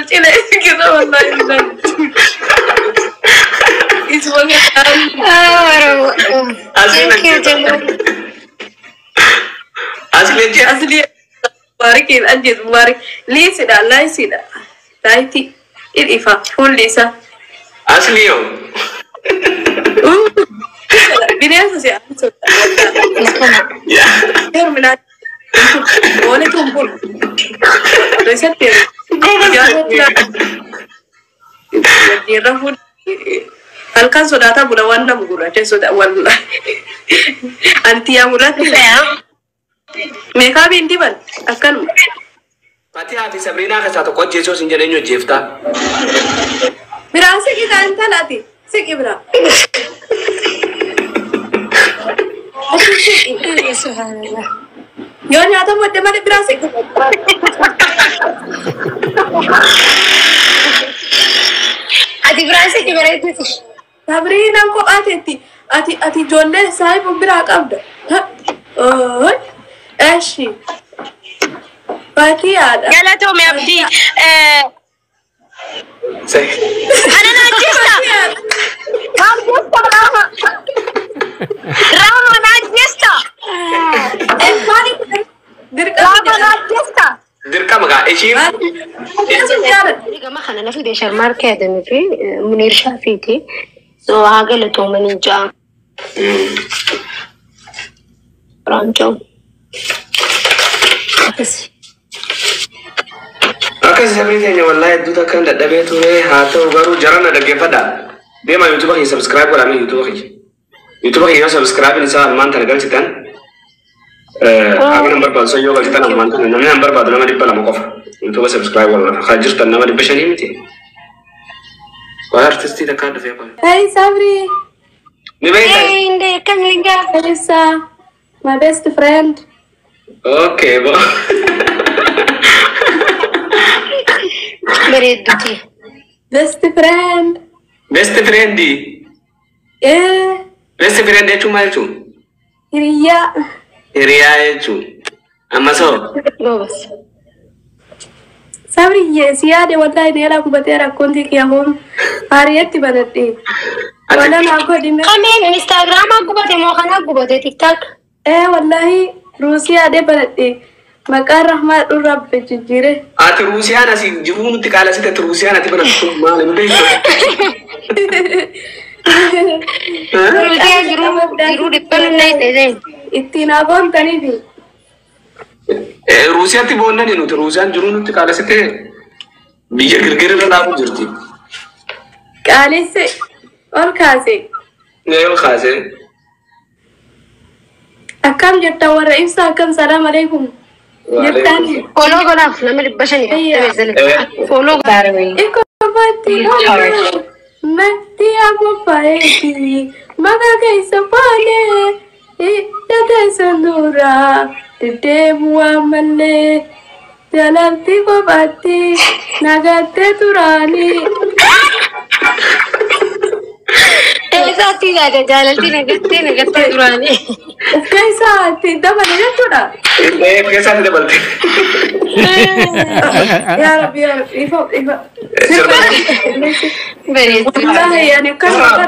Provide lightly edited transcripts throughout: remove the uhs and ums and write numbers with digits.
Cile wallahi billahi. Isuma Asli Thank you, Jamal. Asli ajjeesa. Asli Mubarakiin ajjeesu Mubarak. Liisidha laayisidha. Laayitii ifa fuulli isaa. Asli yoo. Bineensa si aansudha. Terminal. Boole tumbul. Isatti wajjin rafuun halkan sodaataa bula waan nama gurraacha sodaa wallahi. Anti yaa mul'atti meekaabii hin diban akkanuma. Fatihaa fi Sabriinaa keessaa tokko ajjeesuu sin jedhee eenyu ajjeeftaa? Biraa siqi kaa intalaati siqi biraa. Achi siqi. Subhanallah. Yoo nyaata madde malee biraa siqi. Ati Firaansi bareedditi. Sabriinaan kophaa teetti ati ijoollee saahiba biraa qabda. Eshi. Fatihaadha. Galatoomi Abdii. Ana na ajjeesta. Na ajjeesta Raama. Raama na ajjeesta. Dirqama Raama na ajjeesta. Dirqama gaa ishiin. Jaalladha. Gama kana na fide Sharmaarkee Adamii fi Muniir Shaafiiti. So haa galatoomanii ja'a. Raanchoo. Akkasi. Akkas sabrii teenya wallahi hedduu takkaan dadhabee ture. Haa ta'u garuu jarana dhaggeeffadha. Deemaa YouTube kiyya subscribe godhaa. YouTube kiyya. YouTube kiyya yoo subscribe isaa ammaan tana galchitan, haga nan barbaadu san yoo galchitan, ammaan tana namni nan barbaadu nama 200 qofa. YouTube subscribe godhaa. Haa jirtan nama 500 miti. Waa artistii takkaan dhufee qofa. Hey Sabri. Ni beektaa? Hey, indee akkam lingaa? Elsa, my best friend. Okay, bo. Bareedduti. Best friend. Best friend. Eh, Best friend jechuun maal jechuun? Hiriyaa. Hiriyaa jechuun. Amma soo. Goobas. Sabri si yaade wallahi neela gubatee rakkoon kiyya hoom haariyetti banadhe. Wala naa godhime. Kameen Instagraamaa gubate moo kanaa gubate TikTok? Eh, wallahi ruusii yaade banadhe. Maqaan Rahmaa dhurraa jijjiire. Ati Ruusiyaan asii jiruu nutti qaalasite. Ati Ruusiyaan ati banattu maal hin beektu? Ruusiyaa jiruu jiruu dhibba nunnaa ta'e. Ittiin haa boontaniifi. Ruusiyaatti boonnani nuti. Ruusiyaan jiruu nutti qaalasite, biyya girgirra dhaabu jirti. Qaalesse ol kaase. Mee ol kaasee. Akkam jirtan warra ibsa? Akkam? Salaam alaikum. Jirtan. Follow godhaaf nama 500 afurtamii. Follow godhaa. Ikkofaatti matti abufaeti maqaa keessa faanee hidda keessa duraa deddeebi'u ammallee jalalti kophaatti nagattee turaanii. Eessaatti yaada jaalalti nagattee nagattee duraanii. Of keessaatti dabale jechuudha. Keessaatti dabalte. Yaa Rabbi, yaa Rabbi, ifa ifa. Bareedduu. Wallaahi ani akkasuma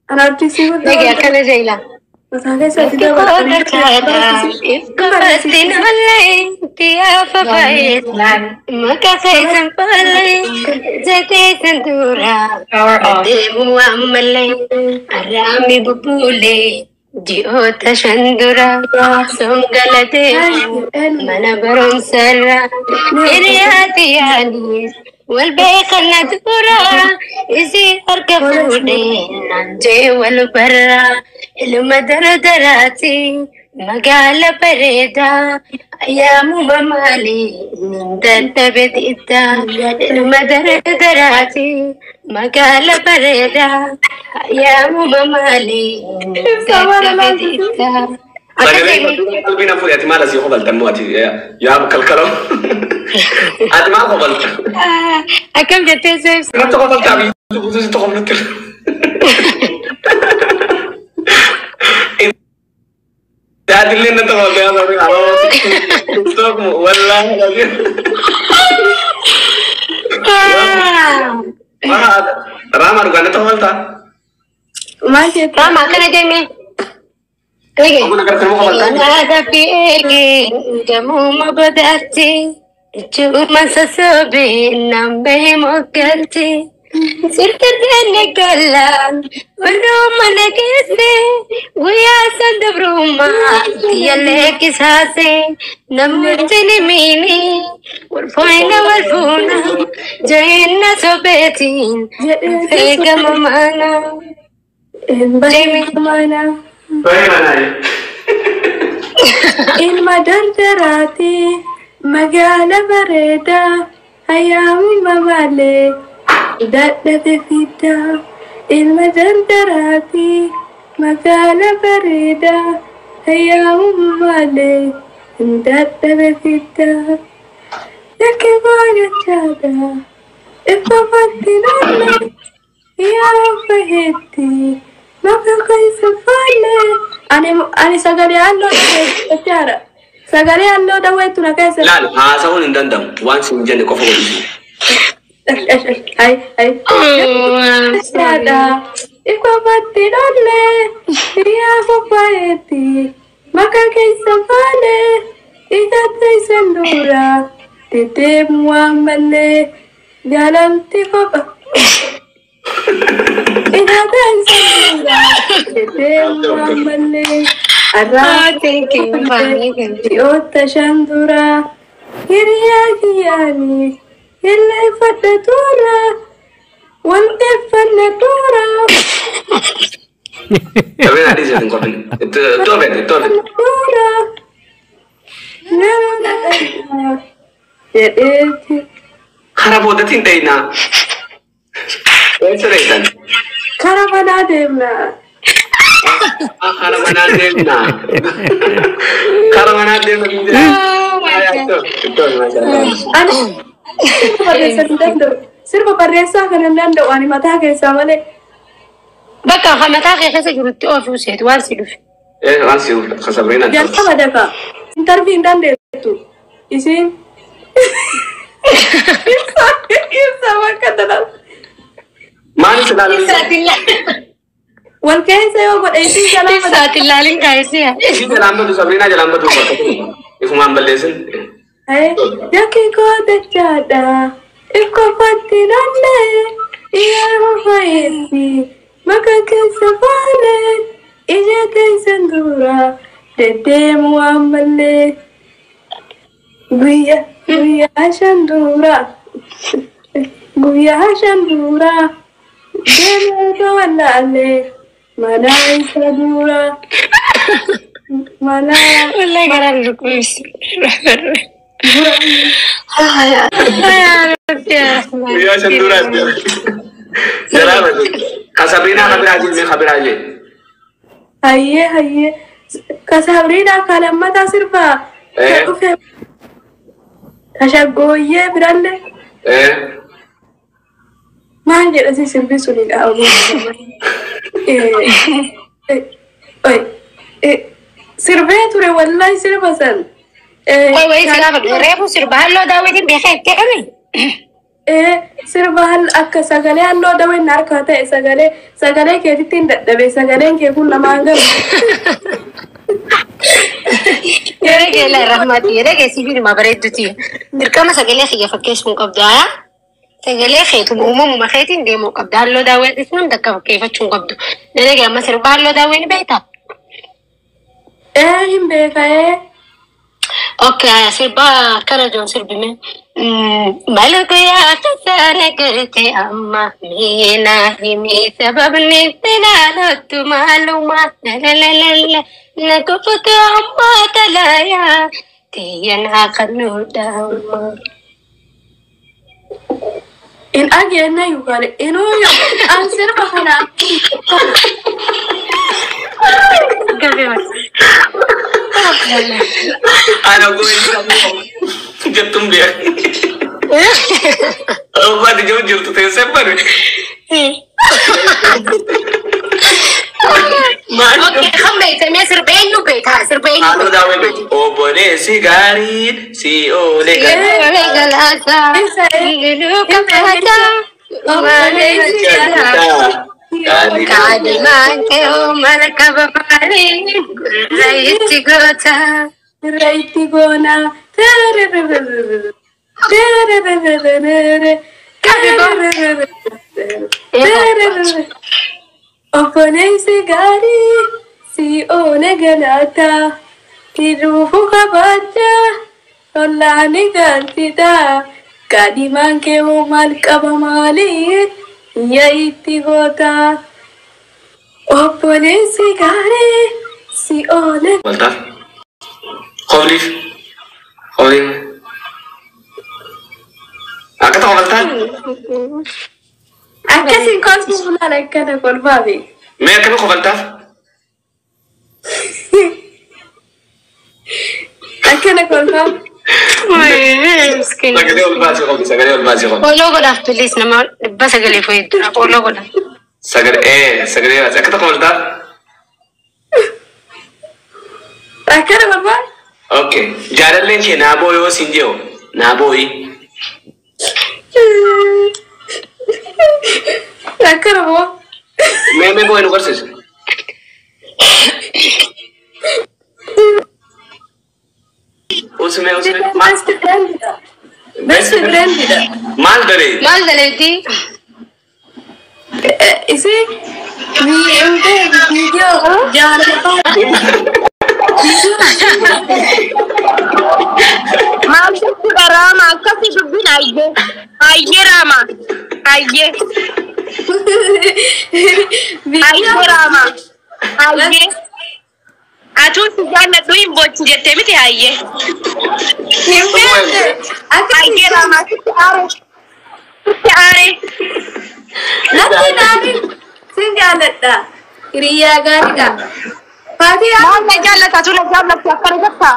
ana artistii guddaa. Nagi akkana jeela. Mataa keessatti Ifkafatti malee tiyaa maqaa keessan falee jateessan dura deemu ammallee arraami bubbulee ji'oota 5 dura songalatee mana barumsarra hiriyaati yaanis wal beekanna dura isii harka fuudhee naan jee wal barra ilma dardaraati magaala bareedaa ayyaamuma maalii nin dadhabe diddaa ilma dardaraati magaala bareedaa ayyaamuma maalii nin dadhabe diddaa. Sagalee qalbii na fuudhe. Ati maal asii qobalta immoo? Ati yaa kalkaloo. Ati maal qobalta? Akkam jettee seebsa? Natti qobaltaa biyya guutuu sitti qofnutti. Daadillee natti qobalte yaa sabri. TikTok wallaahi. Raamaa dhugaan natti kofaltaa? Maal jettaa? Rama akkana deeme. Kun agartee nama kofaltaa? Nyaata fiigee gamuma bodaatti ijuma sassoobee nambee moggalti. Sirta deene gala warrooma nageesse guyyaa san dabruma xiyyalee kisaase namni ni miini walfooyina walfuuna jayina sobeetiin eegama maana. Deemi mana. Baay'ee manaa. Ilma dardaraati magaala bareedaa hayyaamuma malee dadhabe fiddaa. Ilma dardaraati magaala bareedaa hayyaamuma malee dadhabe fiddaa. Yakki goonachaadha iffafatti naannoo yaa baheetti maka keessa faale. Ani sagalee halluu dhaweetu sagalee halluu dhaweetu na keessa. Laal haasa'uun hin danda'amu waan siin jenne qofa godhisu. Ay ay. Saada iffafatti naannoo yaa baheetti maka keessa faale ija keessa dura deddeemu waan malee jaalalti kopha. Ija keessa dura deddeemu waan malee. Oh, thank you. Ji'oota shan dura hiriyaa kiyyaanii hilleeffadhe tuura walqeeffanne tuura Sabeen adii isiin qophin. Ittoo feete ittoo feete. tuura nama kadhadhaa jedheeti Kara boodatti hin dhayinaa. Eessa dheeytan? kara manaa deemna. Kara manaa deemnaa. Kara manaa deemna. Oh my God. Ittoo maashaallah. Ani sirba barreessaa hin danda'u. Sirba barreessaa kan hin danda'u ani mataa keessaa malee. Bakka mataa kee keessa jirutti oofuu seetu waan si dhufe. Waan si kasabrina. Jalqaba dafa. Intarvii hin dandeettu. Isiin. Ibsa ibsa bakka tanan. Maal silaalu? Wal keessa yoo godhe isiin jalaa bada. Ibsaatiin laalin kaayisee. Isii jalaan badu Sabrina jalaan badu bakka ifumaan balleessin. Yakki koo dachaadha. Ifkofatti naannee. Iyyaa fayetti. Maka keessa faale. Ija keessa dura. Deddeemu waan malee. Guyyaa guyyaa shan dura. Guyyaa shan dura. Deemee wallaalee. Mana isa dura. Mana. Wallahi garaan rukumis. Ya Rabbi ya Rahman. Guyyaa shan dura jalaa badu. Ka Sabrina kabiraa jee mee kabiraa jee. Hayyee hayyee. Ka Sabriinaa ka lammataa sirbaa. Ka dhufe. Ka shaggooyyee birallee. Maal jedha si sirbi sunidha. Sirbee ture wallahi sirba san. Way way si gaafadhu. Reefu sirba halluu daawwitiin beekee itti jedhame. Sirba akka sagalee halluu daawwitiin harkaa ta'e sagalee sagalee keetitti hin dadhabe sagaleen kee kun lamaan galu. Yeroo kee laa rahmati yeroo kee sibiiluma bareedduti. Dirqama sagalee kiyya fakkeessuu hin qabdu haa. Sagalee keetuma uumamuma keetiin deemuu qabda. Halluu daawwitiin sun takka fakkeeffachuu hin qabdu. Yeroo kee amma sirba halluu daawwitiin beektaa? Hin beeka ee. Okay, sirba akkana jiru sirbime. Maal guyyaa tasaana garte amma miina himi sababni sinaalottu maaluma lalalala na kufutu amma talayaa tiyyan haqannuudha amma. In ageenya yookaan inuu an sirba kana. Ana goe jettuun beeka. Uffati jiru jirtu teessee bari. Maal Okay, kan beektamee sirba eenyu beektaa? Sirba eenyu Halluu daawwee beektu. Obboleessi gaarii si oolee gaarii. Galaasaa. Luluu kafataa. Obboleessi gaarii. Kaadhimaan kee maal qaba maaliin gurra itti goota. Gurra itti goona. Obboleessi gaarii si oole galaata. Tiruufu kabajaa ollaan galtita. Kaadhimaan kee maal qaba maaliin iyya itti goota. Obboleessi gaarii si oole. Waltaaf. Qobliif. Qobliif. Akka ta'u waltaan. Akkasiin kolfi fulaan akkana kolfaame. Mee akkami kofaltaaf? Akkana kolfaame. Sagalee ol baasii qofi. Sagalee ol baasii qofi. Ooloo godhaaf bilis nama 900 fayyadudha. Ooloo godhaaf. Sagalee sagalee baasii akka ta'u kofaltaaf? Akkana kolfaame. Okay. Jaalalleen kee naaboo yoo siin jedhu naabooyi. Akkana moo? Mee mee boo'ee nu barsiisu. Usmee usmee. Best friend dha. Best friend dha. Maal daree? Maal daleetti? Isi viidiyoo jaalala. Maal jechuudha Raama akkasii dubbiin ayyee. Ayyee Raama. Ayyee. Ayyee Raama. Ayyee. Atuu si jaalladhu hin bochi jettee miti ayyee. Hin beekne. Ayyee Raama sitti aare. Sitti aare. Natti naani sin jaalladha. Hiriyaa gaariidha. Faatiyaa. Maal na jaallata atuu na jaallatti akkana jettaa?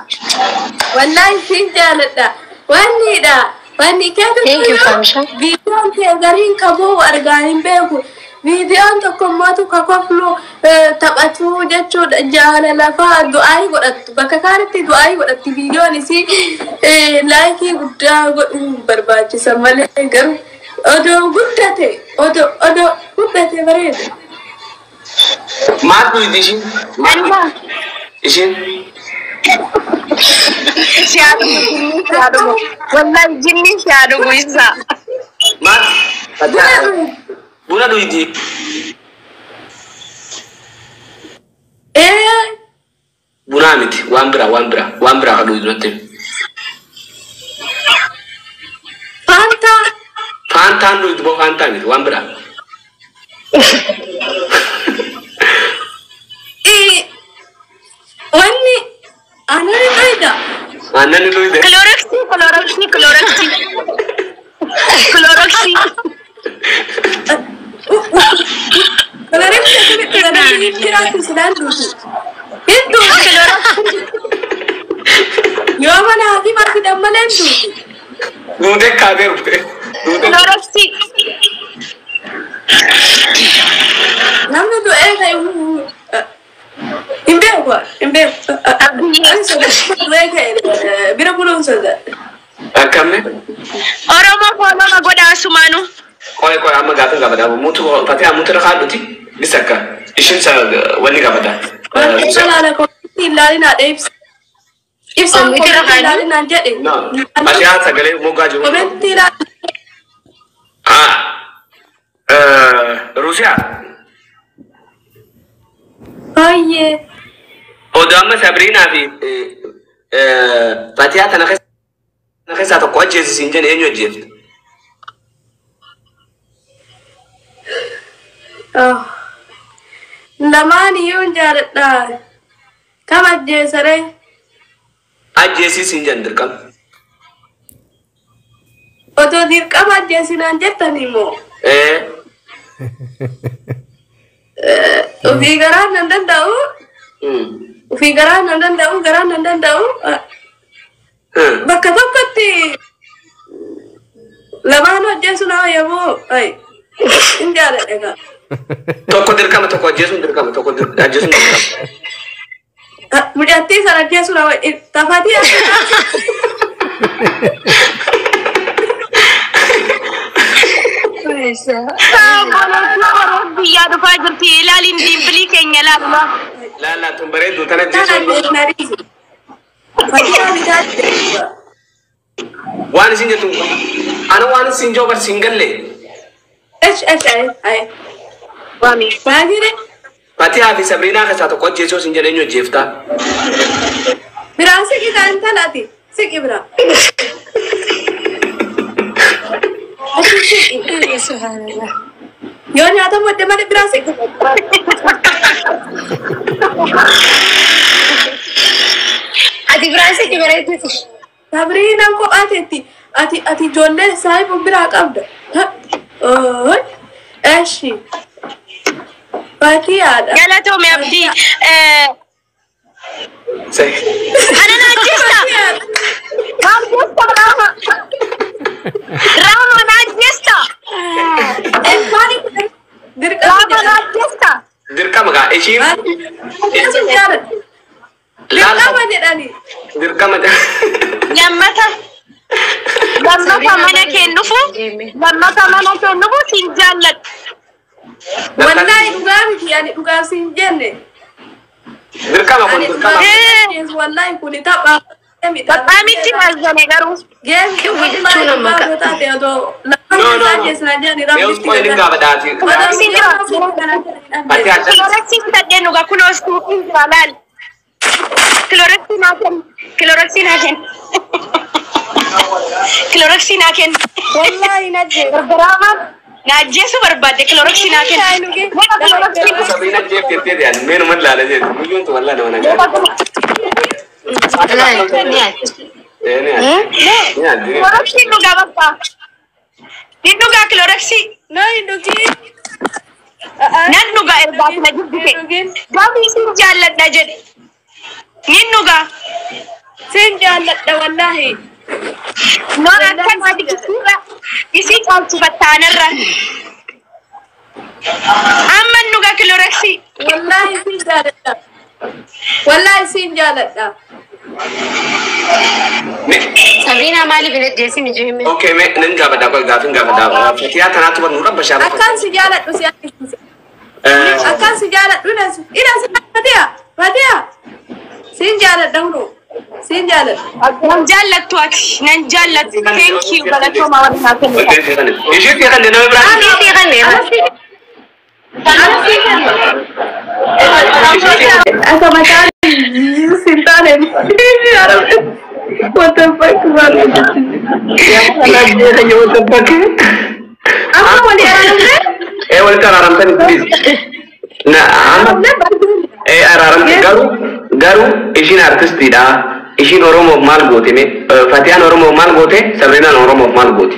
Wallahi sin jaalladha. Wannidha. Wanni Thank you, Kamsha. Viidiyoon kee gariin kaboo argaa hin beeku. Viidiyoon tokko immoo ka koflu taphatu jechuudha. Jaalala fa'aa du'aa godhattu. Bakka kaanitti du'aa godhatti viidiyoon isii laayikii guddaa godhuu barbaachisa malee garuu odoo guddate odoo odoo guddate bareeda. Maal dhugdi ishiin? Maal ishiin? Si haa dhugu jinni si haa dhugu. Wallahi jinni si haa dhugu ibsa. Maal? Buna dhugdi. Ee Bunaa miti waan biraa waan biraa waan biraa kan dhugdu natti. Faantaa. Faantaan dhugdu boo faantaa miti waan biraa. Wanni aannan dhugda. Aannan dhugde. Kiloroksii kiloroksii kiloroksii. Kiloroksii. Kiloroksii kiloroksii jiraatu silaan duutu. Hin duutu. Yoo mana hakiimaa fidan malee hin duutu. Duutee kaatee dhufte. Duutee. Kiloroksii. Namni du'ee ka'e hin beeku hin beeku. Ani sodaadha du'ee ka'e bira buluun sodaadha. Akkamne? Oromoo fooloma godhaa sumaanuu. Qoy qoy amma gaafin gaafata. Mutu fatee mutu irra kaadhuti. Bisa akka ishiin sa wanni gaafata. Wanti ilaala koompiitii ilaalinaa dha ibsa. Ibsaan Kompiitara koompiitii kaadhu? ilaalinaan jedhe. No. Fatee sagalee moggaa jiru. Koompiitii ilaalinaa. Ah. Ruusiyaa. Baay'ee. Oduu amma Sabriinaa fi Fatihaa tana keessaa tokko ajjeesisiin jedhe eenyu ajjeefte? Lamaan iyyuu hin jaaladha. Kam ajjeesaree? Ajjeesisiin jedhan dirqama. Otoo dirqama ajjeesinaan jettan immoo. Ofii garaan nan danda'u. Ofii garaan nan danda'u. Garaan nan danda'u. Bakka tokkotti lamaan ajjeesu nama yommuu hin jaaladha egaa. Tokko dirqama tokko ajjeesuun dirqama tokko ajjeesuun dirqama. Mucattii sana ajjeesu nama tafatii Biyyaa dhufaa jirti. Ilaaliin diimbilii keenya ilaaluma. Laala tun bareeddu tana Tana jechuun nariisi. Fatiyaa bitaa waan isin jettu ana waan isin jiru bar siin galle. Esh esh ay ay. Baagire Fatihaa fi Sabriinaa keessaa tokko ajjeesuu isin jedhee hojjeeftaa. biraa siqi kaa intala ati siqi biraa. Achi siqi. Subhanallah. Yoo nyaata madde malee biraa siqi. Ati Firaansitti bareedduuti. Sabriinaan kophaa teetti ati ati ijoollee saahiba biraa qabda. Ooy. Eshi. Fatiyaadha. Galatoome Abdii. Ana na ajjeesta. Raama. Raama na ajjeesta. Maali dirqama Raama na ajjeesta. Dirqama gaa ishiin jedhani. Dirqama jedhani. Dirqama. Lammata. Lammata mana kee dhufu. Lammata mana kee dhufu siin jaalladhu. Wallaahi dhugaa miti ani dhugaa siin jenne. Dirqama kun Ani dirqama. dhugaa wallaahi kun tapha. Baqaamitti maal garuu. Geemni jechuun amma wallaahi taate otoo No, no, lafa no. keessaa jedhani Mee usmoo inni gaafadhaati. Fatihaa Kilooreksii bitadhee dhuga kunoo suuqiin jira laal. Kilooreksii naa kenni. Kilooreksii naa kenni. Kilooreksii naa kenni. Wallaahi na jee. Gargaraama na ajjeesuu barbaadde kilooreksii naa kenni. Sabriina jeef jettee dee'an mee numa ilaala jeetu guyyoon tu wallaa nama nagaa. Ee ni addi. Ni addi. Kilooreksii dhugaa bakka. Ni dhugaa kilooreksii. Na hin dhugin. Nan dhugaa ergaa kana jibbite. Hin dhugin. Gaafi siin jaalladha jedhe. Ni dhugaa. Siin jaalladha wallaahi. Noon akkan ati isiirra isii caalchifattaanarra. Amma dhugaa kilooreksii. Wallaahi siin jaalladha. Wallaahi siin jaalladha. Sabriinaa maaliif hin ajjeesin ijoolle? Okay mee nan gaafadhaa qoy gaafin gaafadhaa. Fatihaa tanaatu bar nu rabbashaa. Akkaan si jaalladhu si argisiisa. Akkaan si jaalladhu ina si Fatiyaa Fatiyaa siin jaalladha hunoo siin jaalladha. Nan jaallattu ati nan jaallattu. Thank you galatooma warra naa kennitan. Ishee kan nama biraa. Isii kanneen. Akka mataan siin taane what the fuck man. Amma walii araaramne? Ee walitti araaramtani please. Na amma ee araaramte garuu garuu ishiin artistiidha. Ishiin Oromoof maal goote mee? Fatiyaan Oromoof maal goote? Sabriinaan Oromoof maal goote?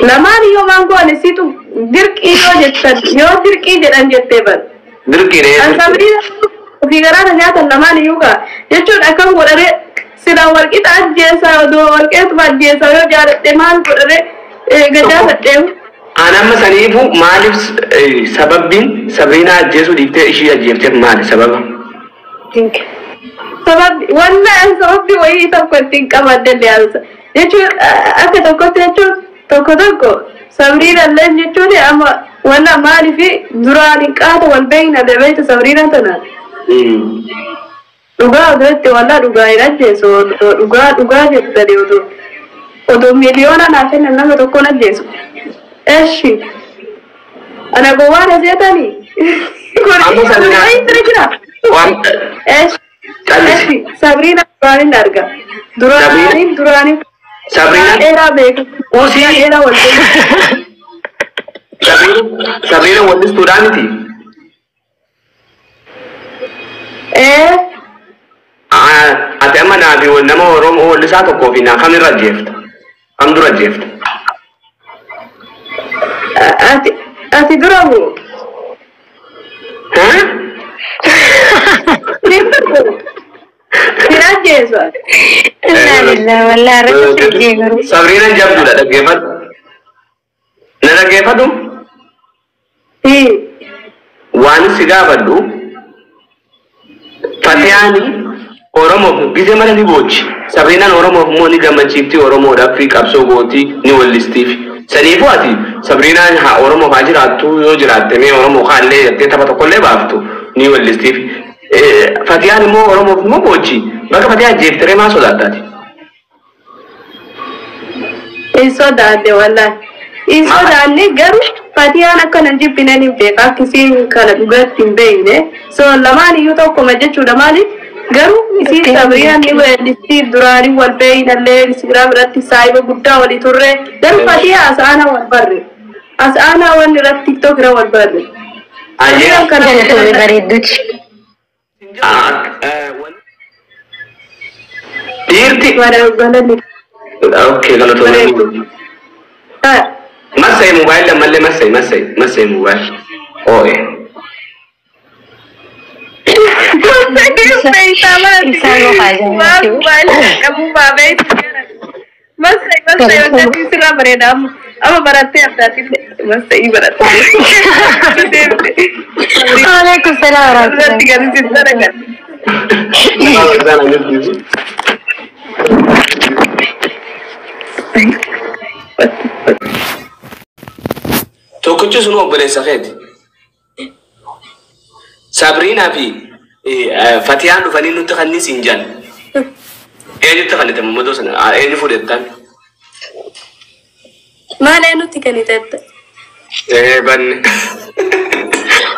Lamaan yoo maan goone situ dirqii yoo jettan yoo dirqii jedhan jettee bar. Dirqiidha. An Sabriina ofii garaana nyaatan lamaan iyyuu gaa jechuun akkam godhare sila warqixa ajjeesaa odoo warqeetuma ajjeesaa yoo jaaladhe maal godhare gajaafadhee. An amma saniifu maaliif sababbiin Sabriinaa ajjeesuu dhiiftee ishii ajjeefteef maali sababa? Sababbi wanna an sababbi wayii tokko ittiin qabadde illee jechuun akka tokkotti jechuun tokko tokko Sabriina illee jechuun amma wanna maaliif duraan hin qaata wal beekna beekta Sabriina tanaan. Dhugaa oduutti walla dhugaa hin ajjeesu dhugaa dhugaa jettanii oduu oduu miliyoona naa kennan nama tokkoon ajjeesu. Eshi ana gowwaan aseetanii. Amma Sabriinaa Kun jira. waan Eshi Callisi. eshi Sabriina duraanin arga. Duraanin duraanin Sabriinaa dheeraa beeku. Usii. Dheeraa wal beeku. Sabriina wallistuudhaa miti. Ee Ati amma naa fi nama Oromoo wallisaa tokkoo fi naa kamirra ajjeefta? Kam dura ajjeefta? Ati ati dura moo? Haa? Hin ajjeesu ati. Innaa lillahi wallaahi rakkoo jee garuu. Sabriinaan jabduudha dhaggeeffadhu. Na dhaggeeffadhu. Waan si gaafadhu Fatiyaani Oromoof gizee mara ni boochi. Sabriinaan Oromoof immoo ni gammachiifti Oromoodhaaf fi qabsoo gootii ni wallistiif. Saniifuu ati Sabriinaan haa Oromoo haa jiraattu yoo jiraatte mee Oromoo kaallee jettee tapha tokkollee baaftu ni wallistiif. Fatiyaan immoo Oromoof immoo boochi. Bakka Fatiyaa ajjeefteree maa sodaattaati? Hin sodaanne wallahi. Hin sodaanne garuu Fatiyaan akka nan jibbineen hin beeka akkasiin kana dhugaatti hin beekne. So lamaan iyyuu tokkuma jechuudha maaliif garuu isiin Sabriinaan ni weellisti duraanii wal beeynallee Instagram irratti saayiba guddaa walii turre garuu Fatiyaa as aanaa wal barre. As aanaa wanni irratti TikTok irra wal barre. Ayyee. Galatoomii bareedduuti. Dhiirti. Okay, galatoomii. Masai mobile lammallee masai masai masai mobile. Oo'e. Waalaikum salaam warahmatullahi. Tokkichi sun obboleessa keeti. Sabriinaa fi Fatiyaan dhufanii nutti kannis hin jaan. Eenyutti kannite mammadoo sana eenyu fuudhettaan? Maal eenyutti kennitette? Banne.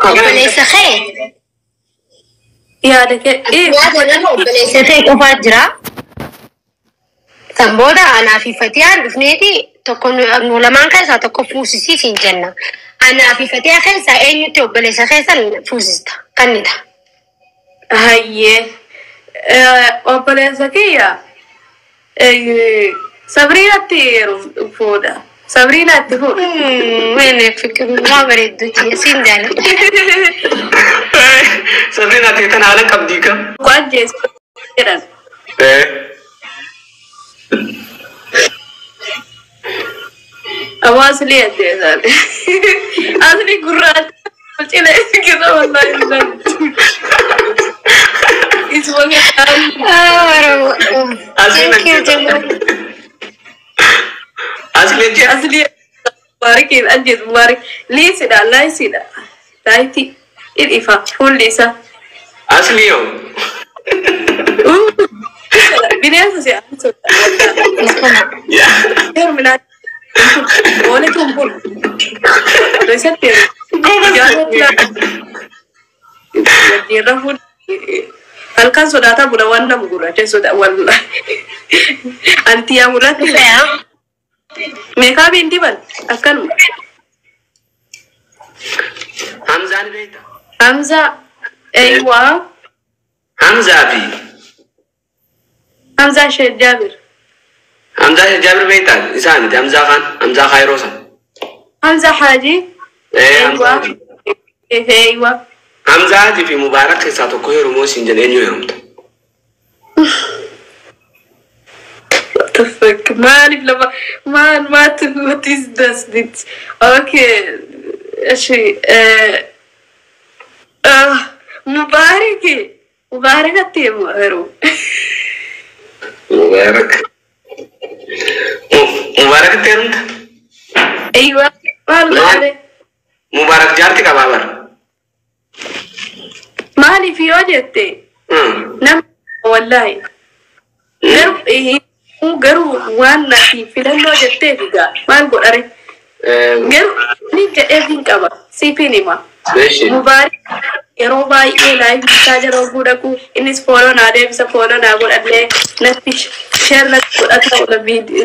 Obboleessa kee. Yaada kee. Yaada nama obboleessa kee qofaa jira. San booda anaa fi Fatiyaan dhufneeti tokko nu lamaan keessaa tokko fuusisiis hin jenna. Anaa fi Fatiyaa keessaa eenyutti obboleessa keessan fuusista kannita. Hayyee. Obboleessa kiyya Sabriinatti fuudha. Sabriinatti fuudha. Wene fikirummaa bareedduuti siin jaalladha. Sabriinatti tan haala qabdii kam? Ajjeesu jedhan. Amma asli ajjeesan. Asli gurraacha cilee kisa wallahi. Isuma kan. Thank you, Jamal. Asli ajjeesu. Asli Mubarakiin ajjeesu Mubarak. Liisidha laayisidha. Laayiti ifa fuulli isaa. Asli yoo. Bineensa si aansudha. Terminal. Boole tumpul. Isatti wajjin rafuun halkan sodaataa bula waan nama gurraacha sodaa walla. Anti yaa mul'atu. Meekaabii hin diban akkanuma. Hamzaan beekta? Hamzaa eeywaa. Hamzaa fi Hamzaa Sheekh Jaabir. Hamzaa Sheekh Jaabir beektaa? Isaa miti Hamzaa kaan Hamzaa Kaayiroo sana. Hamzaa Haajii. Hamzaa. Eeywaa. Hamzaa Haajii fi Mubaarak keessaa tokko heerumoo siin jedhe eenyu heerumta? What the fuck? Maaliif lafa maal maat what is this? Okay. Eshi Mubaaraki Mubaarakatti heerumu. Mubaarak. Mubaarakatti heerumta? Eeywaa. Maal godhame? Mubaarak jaarti qabaa bara. Maaliif yoo jette nama wallahi garuu waan nati filannoo jettee figaa maal godhare garuu ni jedhee hin qaba siifin hima. Mubaarak yeroo baay'ee laayif isaa yeroo gudhaqu innis fooloo naa deebisa fooloo naa godhallee natti sheer natti godhata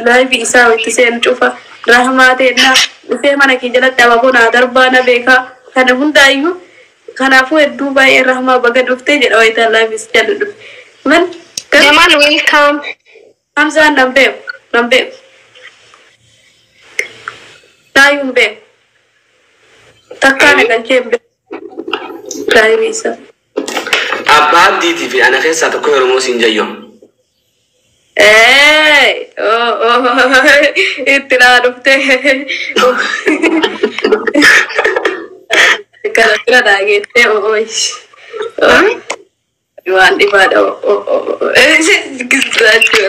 laayif isaa itti seenu cufa rahmaa teennaa dhufee mana kee jalatti abaaboo naa darbaa na beekaa kana hundaayyuu kanaafuu hedduu baay'ee rahmaa baga dhuftee jedha wayitaa laayif isa jala dhufe. Man Jamal welcome. Hamzaan nan beeku nan beeku. Naayyuu hin beeku. Takkaa na galchee hin beeku. Laayif isaa. Abbaa Abdiitii fi ana keessaa tokko heerumoo siin jayyoo. Itti naa dhuftee. Kana bira naa geettee ooyish. Waan dhibaadha. Gizaachuu.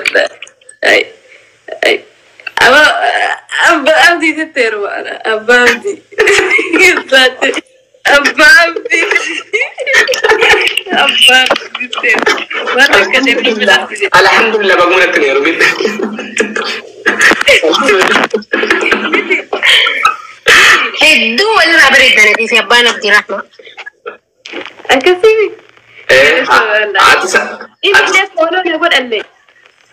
Abdii sitti heeruma abbaa Abdii. Abbaa Abdii. Abbaa Abdii sitti heeruma. Waan akka deemnu bilaatti. Alhamdulillah baguma natti hin heerumin. Hedduu walirraa bareeddan fi abbaan Abdii Rahma. Akkasii. Ati Inni fooloo na godhanne.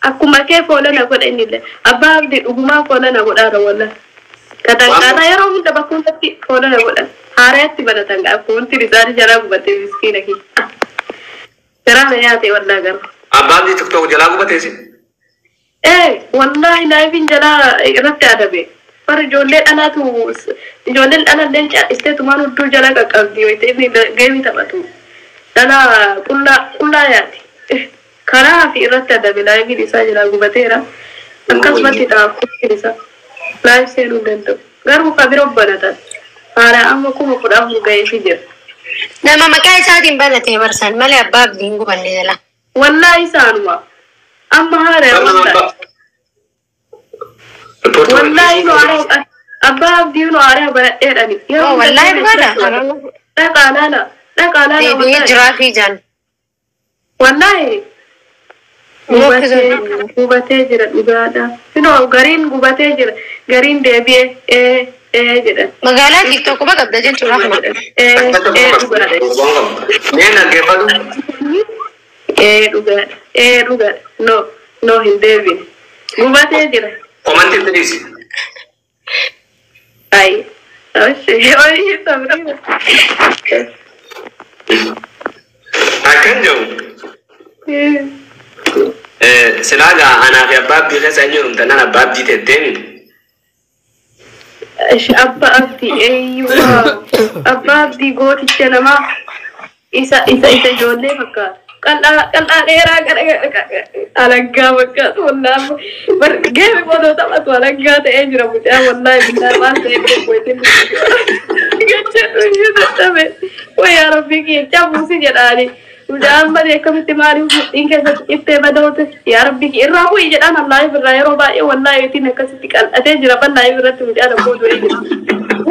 Akkuma kee fooloo na godha innillee. Abbaa Abdii dhugumaa fooloo na godhaara wallah. Katanqaarraa yeroo hunda bakka hundatti fooloo na godhan. Haaraatti banatan gaa wanti isaan jalaa gubatee miskiina kiyya. Garaa na nyaate wallaa gara. Abbaa Abdii TikTok jalaa gubateesi. Ee wallaahi laayifiin jalaa irratti adabe. Bara ijoollee dhalaatu ijoolleen dhalallee caalistee tumaan hudduu jalaa qaqqabdi wayita inni geemii taphatu. Dhalaa qullaa qullaa yaati. Karaa fi irratti adabe laayifiin isaa jalaa gubateera. Akkasumatti xaafuun isaa live seenuu hin danda'u. Garuu ka biroo banatan. Haala amma 14,000 ga'eefii jira. Nama maqaa isaatiin banatee barsan malee abbaa Abdii hin gubanne jala. Wallaahi isaanuma. Amma haala wallaahi. Wallaahi nu aaraa abbaa Abdii nu aaraa banadheedhani. Oh, wallaahi dhugaadha. Dhaqaa laala. Dhaqaa laala Deebi'ee wallaahi. jiraa fi jaan. Wallaahi. Gubatee jira dhugaadha. Finoo gariin gubatee jira. Gariin deebi'ee ee ee jedhan. Magaalaa TikTok quba qabda jechuudha Rahma. Ee ee dhugaadha. Mee dhaggeeffatu. Ee dhugaadha. Ee dhugaadha. No no hin deebine. Gubatee jira. Komantii itti dhiisi. Ay. Oshee oyi Sabrina. Akkan jedhu silaa gaa anaa fi abbaa Abdii keessa eenyu heerumtan abbaa Abdii teetteemi. Abbaa Abdii eeyyuu abbaa Abdii gooticha namaa isa isa isa ijoollee fakkaata. Qal'aa qal'aa dheeraa gara alaggaa fakkaatu wallaahi geemi odoo taphatu alaggaa ta'ee jira mucaa wallaahi billaa maal ta'ee beeku gachadhu iyyuu dadhabe wayyaa rabbii kiyya cabuusi jedhaani. Mucaan badee akkamitti maaliif mudhiin keessatti cittee badoote yaa rabbii kiyya irraa bu'i jedhaan allaahi birraa yeroo baay'ee wallaahi ittiin akkasitti qal'atee jira ballaahi irratti mucaan abboo du'ee jira.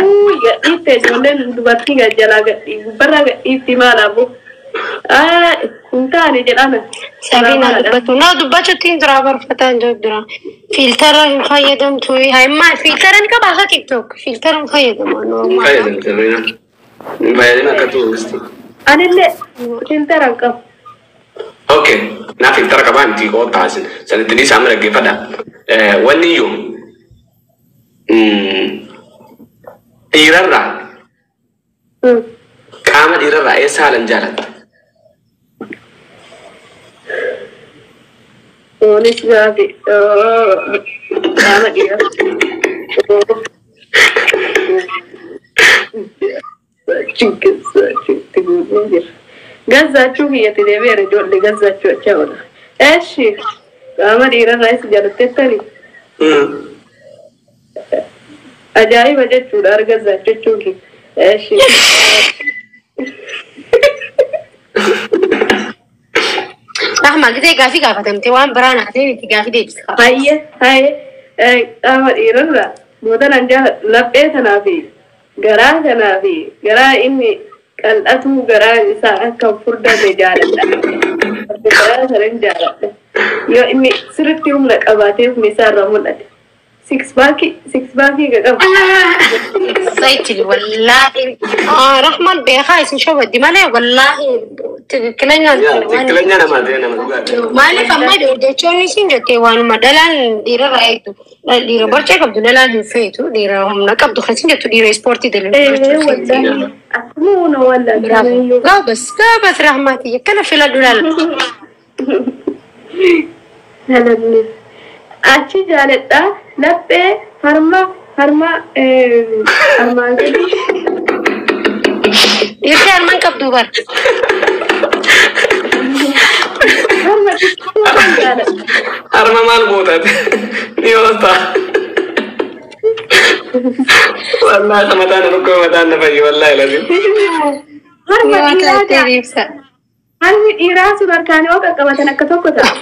Uuu gadhiitte ijoolleen dubartii jalaa gadhii gubbarraa gadhiitti maal abbo. Hin taane jedhaan. Sabiina dubbatu. Na dubbachuutti hin jira barfataa hin jiru jira. Filtara hin fayyadamtu. Haimmaa filtara ni qaba akka TikTok. Filtara hin fayyadamu. Hin fayyadamu Sabrina. Hin fayyadamu akka tuuristi. Anillee filtara hin qabu. Okay, naa filtara qabaa miti koo taasin. Sanitti dhiisa amma dhaggeeffadha. Wanni iyyuu dhiirarraa qaama dhiirarraa eessa haalan jaalatta? Oonis gaafi qaama dhiiraa. Gazzaachuu kiyyatti deebi'eera ijoollee gazzaachuu achi oola. Eshi qaama dhiirarraa isa jaalattettani ajaa'iba jechuudha argazzaachuu jechuun kiyya. Eshi. Rahma gisee gaafii gaafatamte waan biraa naatee itti gaafii deebisa. Hayyee hayyee qaama dhiirarraa booda nan jaaladhu laphee tanaa fi garaa kanaa fi garaa inni qal'atu garaa isaa akka furdate jaaladha. Garaa sana jaaladha. Yoo inni sirriitti humna qabaatee humni isaa irraa mul'ate. Six packii qabu. Exactly, wallahi. Rahman beekaa isin shobaddi malee wallahi ትክክለኛ ትክክለኛ namaati nama dhugaadha. Maaliif amma jechoonni isin jette waanuma dhalaan dhiirarraa eegdu dhiira borcee qabdu dhalaan hin feetu dhiira humna qabdu kan isin jettu dhiira ispoortii Ee wallahi akkuma una wallahi. dalagu. Gaabas gaabas Rahmaati akkana filadhu laala. Jalanne. Achi jaaladha laphee harma harma armaan gadi. Dhiirri harmaan qabdu bar. Harma xiqqoo kan jaaladha. Harma maal gootate? Ni oolta. Wallaahi mataan na dhukkube mataan na fayyi wallaahi lazim. Harma dhiiraa jaaladha. Harmi dhiiraa sun harkaan yoo qaqqabatan akka tokko ta'a.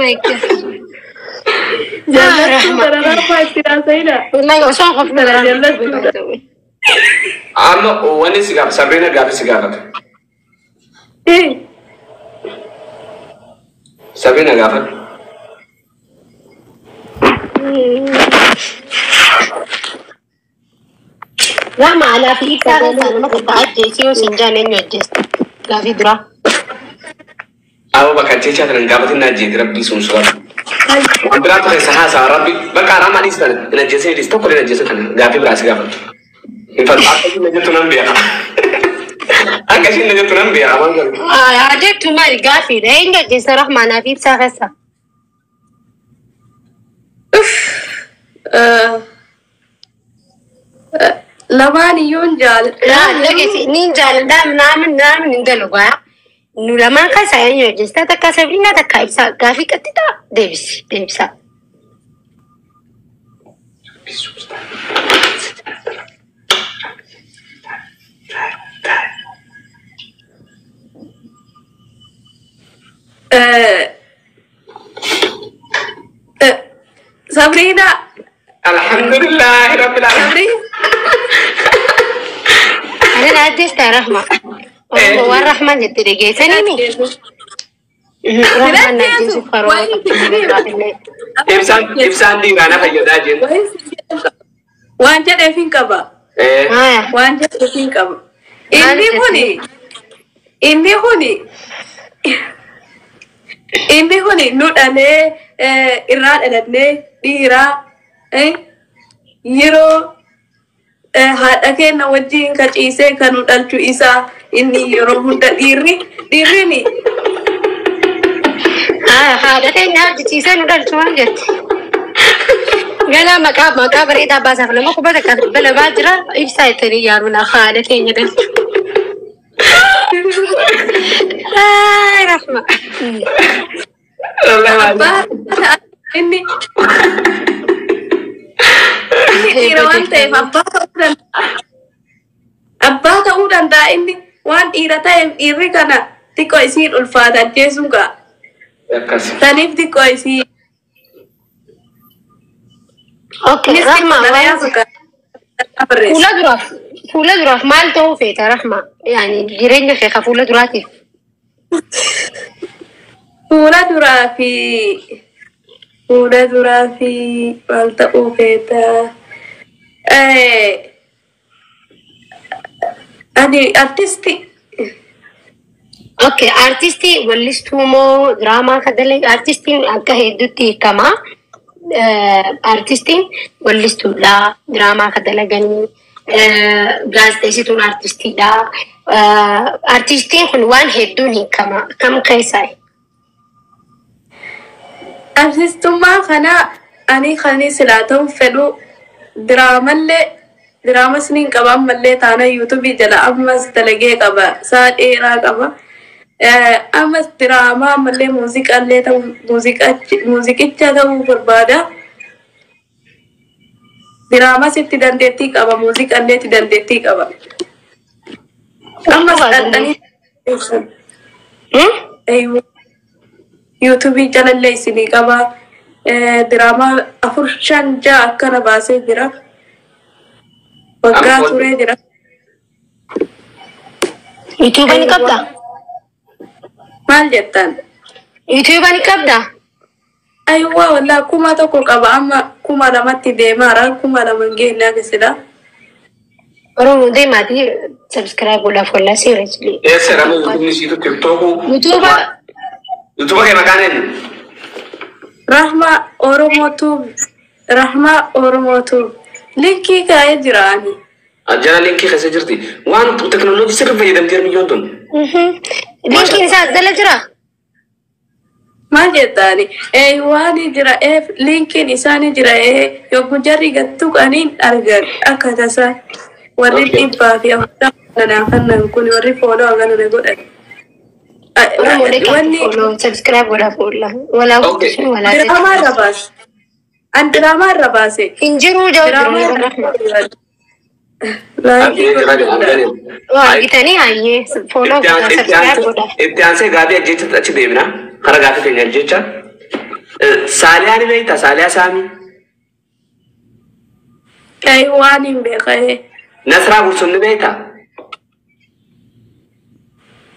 my God. Jaallattuu dararaa fa'aa itti haasa'ina. Wallahi osoo hin qofne Tana garaan jaallattuudha. Amma wanni si gaafa Sabrina gaafi si gaafata. Sabrina gaafadhu. Rahma alaa fi ibsaa keessaa nama takka ajjeesii yoo siin jaan eenyu ajjeesta? Gaafii duraa. Abu bakka jecha kana hin gaafatin na ajjeeti rabbii sun suura. Waan biraatu keessa haasa'a rabbi bakka araama adiis tana hin ajjeesin adiis tokko hin ajjeesin kana gaafii biraa si gaafatu. Hin fadhu akka ishiin na jettu nan beeka. Akka ishiin na jettu nan beeka waan kana. Haa jettu maali gaafiidha. Eenyu ajjeesta Rahma anaa fi ibsaa keessaa? Lamaan iyyuu hin jaaladha. Dhaggeessi niin jaaladha naamin naamin hin dalagaa. Nu lamaan keessaa eenyu ajjeesta? Takka Sabrina takka ibsaa gaafii qaxxitaa deebisi deebisaa. Sabrina. Alhamdulillahi rabbil alamin. Sabrina. Ani na ajjeesta Rahma. Oromoo waan Rahmaan jette dhageessanii. Rahmaan na ajjeesuuf karoora qabdi. Ibsaan ibsaan dhiiraa na fayyadaa jenna. Waan jedheef hin qaba. Waan jedheef hin qaba. Inni kuni inni kuni inni kuni nu dhalee irraa dhalannee dhiiraa yeroo haadha keenya wajjin ka ciisee kan nu dhalchu isaa inni yeroo hunda dhiirri dhiirrini Haadha keenya hojjechiisee nu dhalchu waan jette. Ganaa maqaa maqaa bareedaa baasaaf nama kuma takka dhibba lamaa jira ibsaa ittanii yaaluun haadha keenya dhalchu. Rahma. Abbaa inni inni dhiira waan ta'eef abbaa ta'uu danda'a. Abbaa ta'uu danda'a inni waan dhiira ta'eef dhiirri kana xiqqoo isiin ulfaata ajjeesuun ga'a. Akkas. Saniif xiqqoo isii Okay, innis Rahma xiqqoo waan xalayaa fakkaata barreessa. fuula duraaf fuula duraaf maal ta'uu feeta Rahma? Yaani jireenya kee ka fuula duraatiif. Fuula duraa fi fuula duraa fi maal ta'uu feeta? Ani artistii. Okay, artistii wallistuu moo diraamaa ka dalagu artistiin akka hedduutti hiikama. Artistiin wallistuudha, diraamaa ka dalaganii, gaazexeessituun artistiidha. Artistiin kun waan hedduun hiikama. Kam keessaa? Artistummaa kana ani kan silaa ta'u fedhu diraamallee diraamas niin qaba ammallee taana yuutuubii jala ammas dalagee qaba saa dheeraa qaba. Ammas diraamaa ammallee muuziqaallee ta'u muuziqicha ta'uu barbaada. Diraamas itti dandeettii qaba muuziqaallee itti dandeettii qaba. Ammas dhandhanii yuutuubii jalallee isinii qaba. Diraamaa 4 5 6 akkana baasee jira. Waggaa turee jira. Yuutuuba ni qabdaa? Maal jettan? Yuutuuba ni qabdaa? Ayiwaa wallaa 1000 qaba amma 2000tti deemaara 2000 hin geenye agarsiisa. Oromoo deemaatii subscribe godhaaf wallaa seriously. Eessa ramuu yuutuubni siitu tiktookuu. Yuutuuba Yuutuuba kee maqaan eenyu? Rahma Oromoo Tube Rahma Oromoo Tube linkii kaa'ee jira ani. Ajjana linkii keessa jirti. Waan teknooloojii sirrii fayyadamtee biyyoon tun. Linkiin isaa as jala jiraa? Maal jettaani? Waan jira linkiin isaanii jira yogguu jarri gattu qaniin argan akka tasaa warri 140 kanaan kun warri fooloo hagana na godhan. Oromoo deekaa Wanni follow subscribe godhaaf wallaa. Walaa guddisuun walaa diraamaa irra baase. An diraamaa irra baase. Hin jiruu jiru Diraamaa jiru irra Rahma. Laayikii godhuu Waa argitanii hayyee follow godhaa subscribe godhaa. Itti aansee gaafii ajjeechatti achi deebina. Kara gaafii keenya ajjeecha. Saaliyaa ni beektaa? Saaliyaa Saamii. Waan hin beekee. Nasraa Gursum ni beektaa?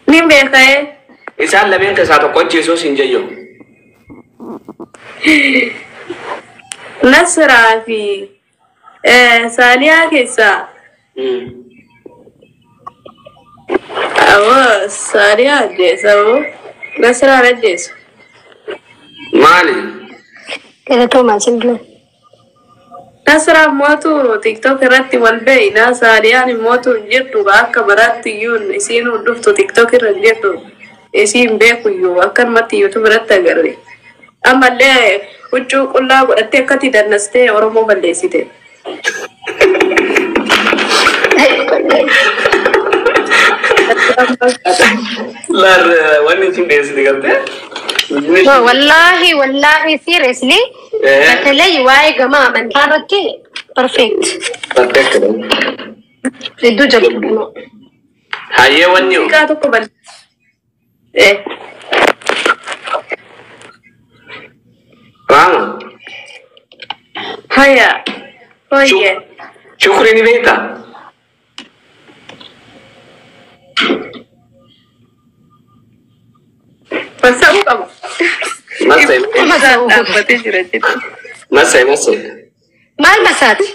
Ni beekee. Isaan lameen keessaa tokko ajjeesuu siin jayyo. Nasraa fi Saaliyaa keessaa. Awwa Saaliyaa ajjeesa moo Nasraan ajjeesu. Maali? Galatoomaa Simbila. Nasraan mootu TikTok irratti wal beeyna. Saaliyaan mootu hin jirtu akka baraatti iyyuu isiin dhuftu TikTok irra hin jirtu. Isiin beeku iyyuu akkanumatti YouTube irratti agarre. Ammallee huccuu qullaa godhattee akkatti dannastee Oromoo balleessite. Laar wanni isin dhiyeessite gartee? Wallaahi wallaahi seriously በተለይ waa'ee gama amantaa irratti perfect. Perfect. Hedduu jabduu. Hayyee wanni Muuziqaa tokko bal. Raama. Haya. Hoyye. Shukrii ni beektaa? Masa'uu qaba. Masa'e. Masa'uu dhaabbatee jira jechuudha. Masa'e masa'e. Maal masaati?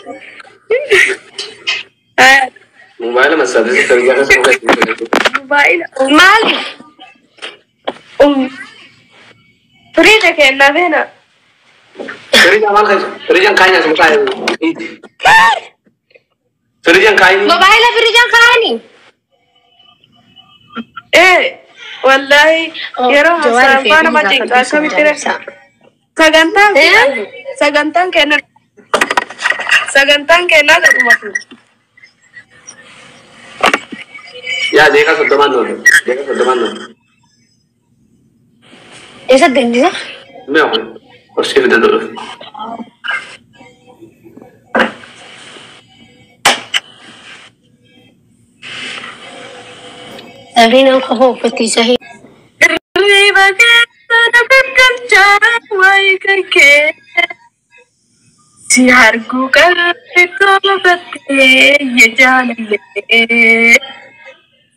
Mobaayila masaati si tarjaa keessa Mobaayila. Maali? Firiija kennaa feena. Firiija maal keessa? Firiijaan kaayina asuma kaayina. Firiijaan kaayini. Mobaayila firiijaan kaayini? Wallahi yeroo haasaan faana nama cinqa akkamitti sagantaan sagantaan kenna sagantaan kennaa jedhuma. Yaa deeqa 30 noole. Deeqa 30 noole. Eessa deemtisa? Mee kun horsii fida dhufu. Sabiinaan qofa uffattiisa. Hirriba keessa na galchaa waayee kee. Si arguu qalbii tolfattee yaa jaalallee.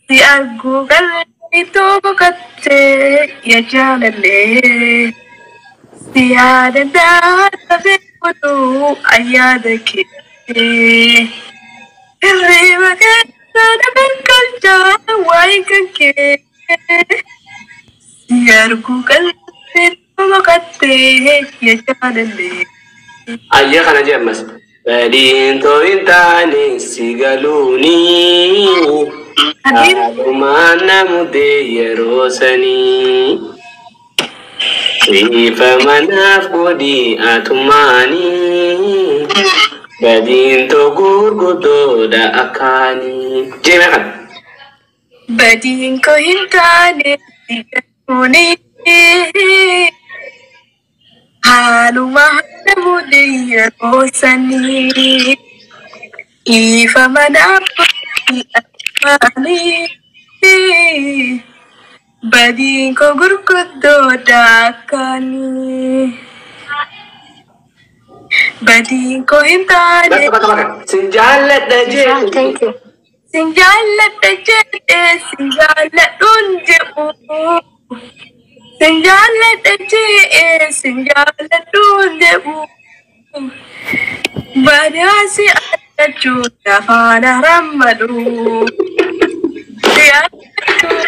Si arguu qalbii tolfattee yaa jaalallee. Si yaada daatafee godhuu ayyaada kee. Hirriba keessa na galchaa waayee kee. Si arguu qalbii tolfattee yaa jaalallee. Ayyee kana jee ammas. Badiin too hin taane si galuuni. Haalumaan namutee yeroo sanii. Siifa manaaf godhi atumaanii. Badiin too gurguddoodha akkaanii. Jee mee kana. Badiin koo hin taane si galuuni. Haaluma namutee yeroo sanii. Ifa manaaf godhi atumaanii. Badiin koo gurguddoodha akkaanii. Badiin koo hin taane. Bakka bakka bakka. Sin jaalladha jee. Thank you. Sin jaalladha jedhee sin jaalladhuun jedhu. Sin jaalladha jedhee sin jaalladhuun jedhu. Badhaasi argachuun afaan harammadhu. Si argachuu.